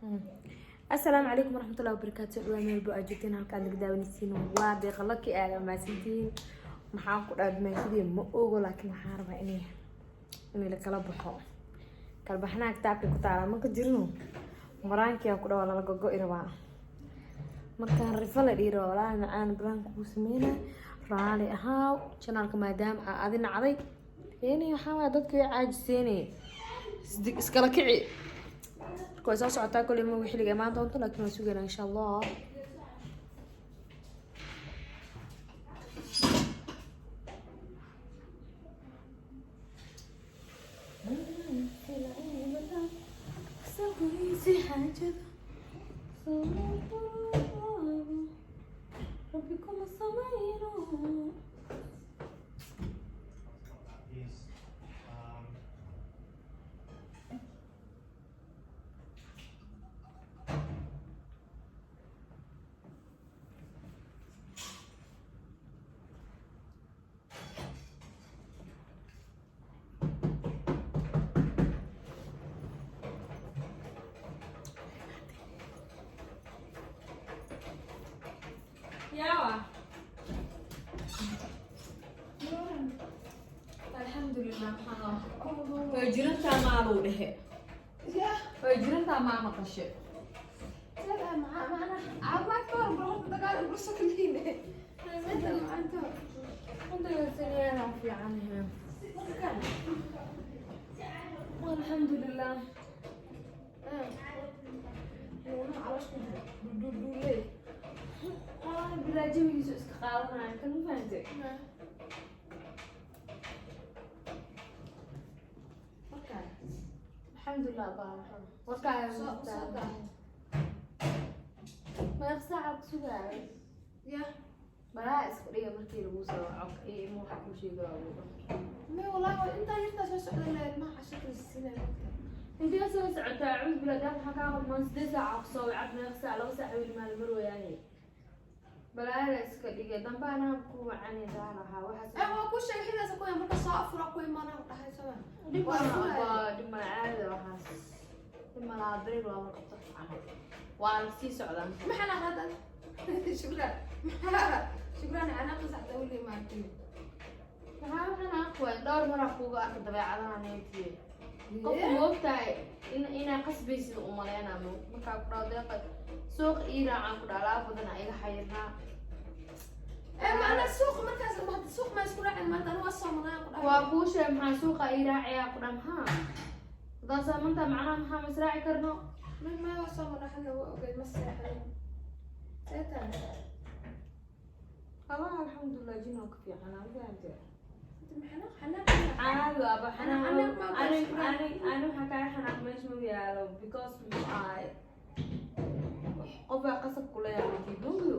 Asalaamu calaykum waraxmatullahi wabarakaatu. Dhawaa meel baa joogteen, halkaad naga daawanaysiin waa Deeqa Laki. Aad mahadsantihiin. Maxaan ku dhahay, maashadii ma ogo, laakiin waxaan rabaa inay la kala baxo. Kala baxnaa kitaabka ku taala marka jirno maraankii aan ku dhawaa lala gogo'i rabaa. Markaan rifo la dhihi rabaa, walaahi macaan baraanka kuu sameynaa. Raali ahaaw channelka maadaama aa adi nacday. Keeni waxaa waaya dadka way caajiseynay, iskala kici. Marka way soo socotaa koley, ma xilliga imaan doonto, laakiin waan sugaynaa insha Allah. Rabbi kuma samayno. Is Yawa. Alxamdulilah, maxaa way jirantaa maaluu dhehe. Way jirantaa, maa maqashe? Caafimaadka hor bal horta dagaal burso kaliine. Alxamdulilah, fiican, alxamdulilah. Dududuule. Wallahi bilaa jawigiisu iska qaadanaya kan, ma fahantay? Marka alxamdulilah baa warkaaga. Soo daa. Meeq saaca ku sugaayo? Ya. Balaa iska dhiga markii lagu soo waco iyo ima waxa kuu sheegaya lagu dhaho. Ma wallahi waa intaa yartaa soo socda lahayd, ma casho kala siinaya. Intee soo socotaa? Acuud bilaa daa, maxaa kaa qalmaan? 8 saaca ku soo wacad, meeq saac? 2 saac weli maal mar wayaane. Balaada iska dhiga dambe anaa ku wacani daa lahaa waxaas. Eh, waa kuu sheegay xilligaas ku marka soo afura ku imaana dhahay soo. Dhib Waa malaha. furaya. Waa dhib mala, caadi waxaas dhib malaha. Break looma qabto camal, waa la sii socdaa. Maxaa hada? Shukran. Maxaa? Shukran ana qasacta wali ma arkin. Maxaa waxaan aqwa dhowr maraa kuuga arka dabeecadaha neetiye qofka moogtahay in inaa qasbaysid umaleynaa. Markaa ku dhaho Deeqa suuqa ii raacaan, ku dhaha alaab badan aa iga xayirnaa. Eh, ma ana suuq markaas ma suuq ma isku raacin maanta, ana waa soomanaa ku dhahay. Waa kuu sheeg, maxaa suuqa ii raacayaa ku dhaha? Maxaa haddaan saamantaa macnaha maxaa ma israaci karno? Ma waa soomanaa xagga, waa ogeyd, ma seexan. Seetan. Allah, alxamdulilah, jinoo ka fiican ma fahamtay? Maxaa xanaaq? Caadi waaba xanaaq. Xanaaq ma ani shukran. Ani waxaa kaaga xanaaq meesha ma yaalo, because muxuu ahay, qof baa qasab kula yaalo mogyo,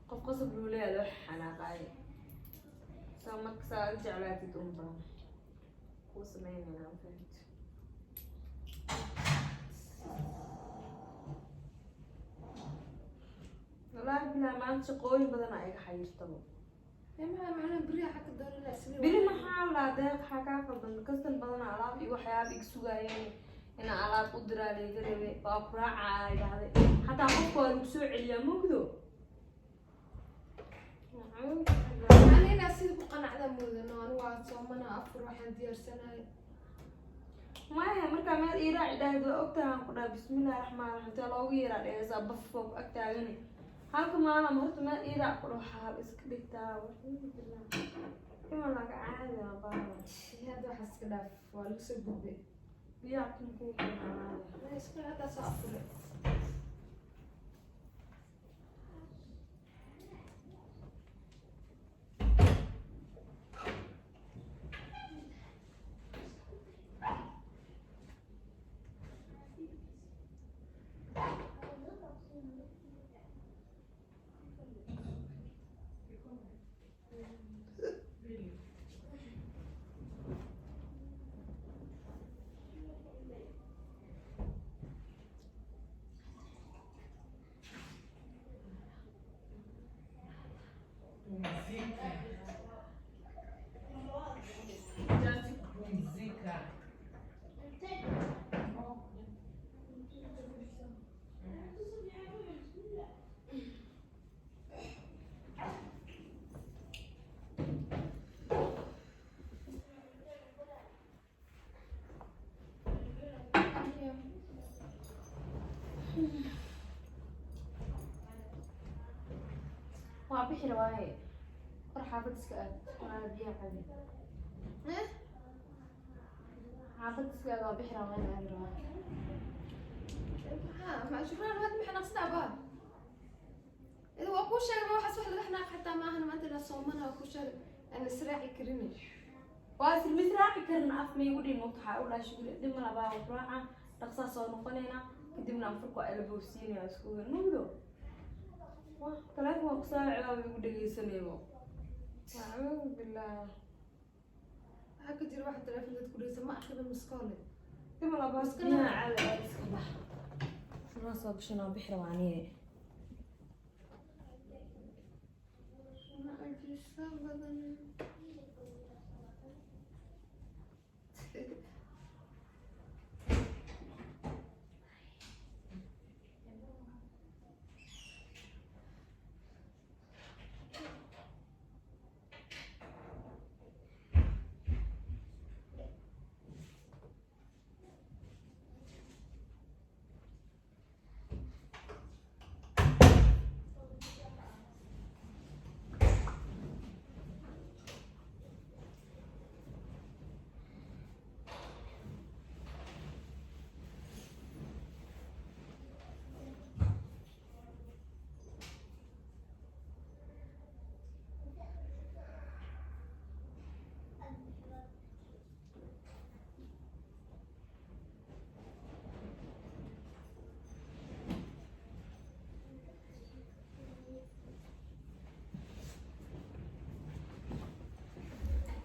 qof qasab luu leeyahay loo xanaaqaayo. So marka saa u jeclaatid un baan kuu sameynayna, ma fahamtay? Wallaahi bilaa, maanta shaqooyin badan aa iga xayirtabo. Maxaa macnaha beriya xagga doonana isla. Beri maxaa la deeq, waxaa kaa qaldan? Kastan badan alaab iyo waxyaaba iga sugaayeen inaan alaab u diraa layga rabay. Waa ku raacaa idhahday, xataa qofka waa lagu soo celiyaa mugdo. Ani inaa sida ku qanacda muudano, ani waa soomana afur waxaan diyaarsanay. Maya, markaa meel ii raaci dhahid waa ogtahay, aan ku dhaha bismillahi raxmaan raxiim, intee loogu yeeraa dheheysaa bafoo ku ag taagani halka maalin horta meel ii raac ku dhaho, waxaa iska dhigtaa ima laga caadi ah baa. Hadda waxaa iska dhaaf, waa lagu soo gudbay. Biyaha kun kuu keenaa. Iska hadda soo afuray. Bixi rabaaye, war xaafad iska aad. Waa biyaha cabi. Eh? Xaafad iska aad, waa bixi rabaa, meel aadi rabaa. Maxaa ma Shukraan, maanta maxay naqsada abaa? Idan waa kuu sheegay, waxaas wax laga xanaaq xitaa maahan. Maanta inaa soomana waa kuu sheegay, aan israaci karin. Waa ismid raaci karin, af ma igu dhihin. Waqti waxaa u dhahay Shukri, dhib ma labaa, waa raaca, dhaqsaa soo noqonayna, kadibna anfurku waa ila boobsiinaya, isku mugdo. Wah, taleefon waa kusoo waa igu dhegeysanaybo. Acuudu billah. Waxaa ka jira waxa telefoon dad ku dhegeysa ma arkiba miskoole. Dhib ma labaa, Iska biyaha caadi aad iska bax. Surwaa soo gashan, waa bixi rabaa aniye. Mucjiso badan.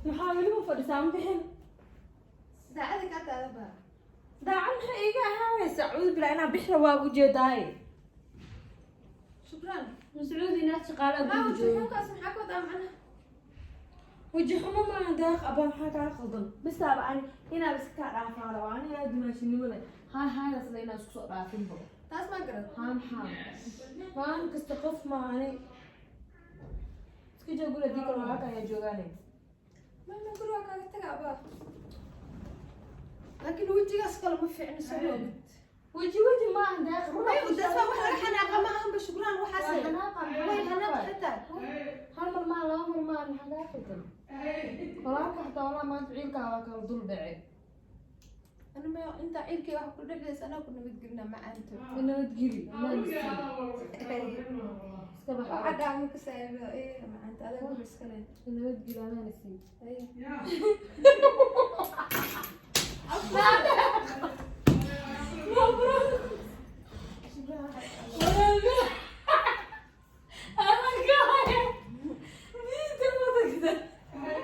Maxaa weliba fadhisaa? Ma bixin. Daacada kaa taadaba. Daacad maxay iiga ahaanaysa? Acuudu billah, inaan bixi rabaa ujeedaaye. Shukraan. Mascuudi, inaad shaqaalaha Maxaa guriga joogo. wajiga maxaa ka wadaa macnaha? Waji xumo maaha, Deeq abaa. Maxaa kaa qaldan? Bisaaba ani inaad iska kaa dhaafaa rabaa ani aad dumaashinimada haay haaydaas le inaad isku soo dhaafinbo. Taas maa garan. Haa, maxaa maalin kasta qof ma ani iska joog guri, haddii kale walaalka ayaa joogaane. Ma guri waa kaaga taga abaa, laakiin wejigaas kale ma fiicno, soo ma ogid? Weji weji maaha, Deeq. May taas waa wax laga xanaaqa ma ahanba, Shukraan, waxaas. Waa xanaaqa, Way xanaaq xitaa. Hal mar maa, laba mar maa, maxaa kaa qaldan? Walaalka xataa walaa maanta ciilkaa waa kala dul dhacay. Ana ma intaa ciilkay wax ku dhexdaysa, anaa ku nabadgelina macaanto. Nabadgeli iska bax. Waxa dhaama ka saaxiibada ee macaanta adaa guri iska leh. Nabadgeli amaana sii. Ay.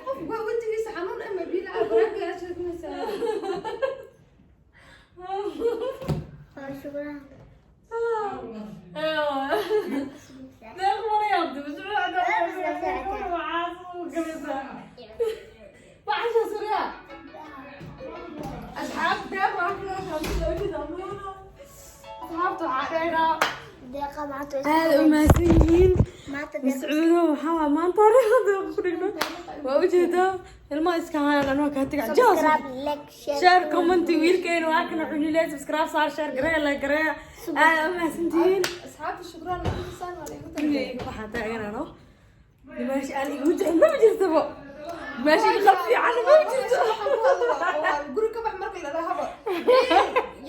Qof waa wejigiisa xanuun ama biyo lacag baraanka yaa sheegnaysaa. Shukran. Deeqa maanta. Aada u mahadsan yihiin. Maanta deeqa. Mascuudo, waxaa waa maanta hore ku dhigno, waa ujeedaa ilmaha iska hayaan, anoo kaa taga. Subscribe, like, share. Share, comment. Wiilkeena waa kana xunile. Subscribe saar, share garee, like garee. Aada u mahadsantihiin. Asxaabta Shukraan ma tusaan, waa la igu talagalay. Gurigayga waxaa taaganano dimaashi aan igu jecel maba jirtabo, dimaashi iga qalb fiican maba jirto. Guri ka bax marka la dhahaba,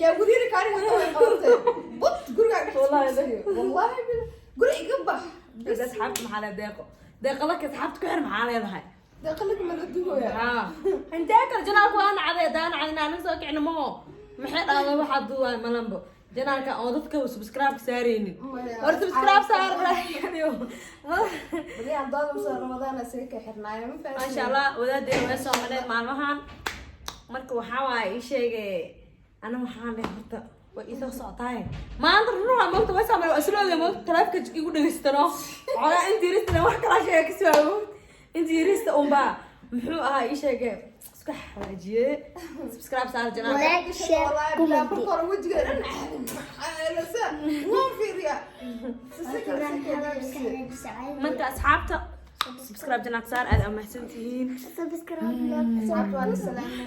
yaa guriyada kaariga hata way qabatay but gurigaa dhex. Wallahi. Wallahi guri iga bax. Bas asxaabta maxaa leedahay? Deeqo, deeqada ka asxaabta ku xir, maxaa leedahay? Deeqalaka ma la dugoya? Haa, intee kale janaalku waa nacday, haddaan nacday anaga soo kicna maho. Maxay dhahdaa? Waxaa duwaa malanbo janaalka oo dadka subscribe saareynin. Maya. War subscribe saar. Baliyan doada usoo Ramadaan isaga ka xirnaayo, ma fahansin. Maasha Allah, wadaadeen way soo mareen maalmahan. Marka waxaa waaye ii sheegay, ana waxaan leh horta way ii soo socotaaye maanta. Run waa moogta, way soo mareen, waa isla ogaa moogta. Taleefka igu dhegeystano xogaa inta yarista wax kala sheega kasoo moogta, inta yarista unbaa muxuu ahaa ii sheegay, isku xawaajiyey. Subscribe saar janaalka. Like, share, Wallahi comment. bilaa marka hore wejiga dhan lasa waan fiiriyaa. Marka asxaabta subscribe janaalka saar, aad aa mahadsantihiin. Subscribe, like. Asxaabta waa la salaamay.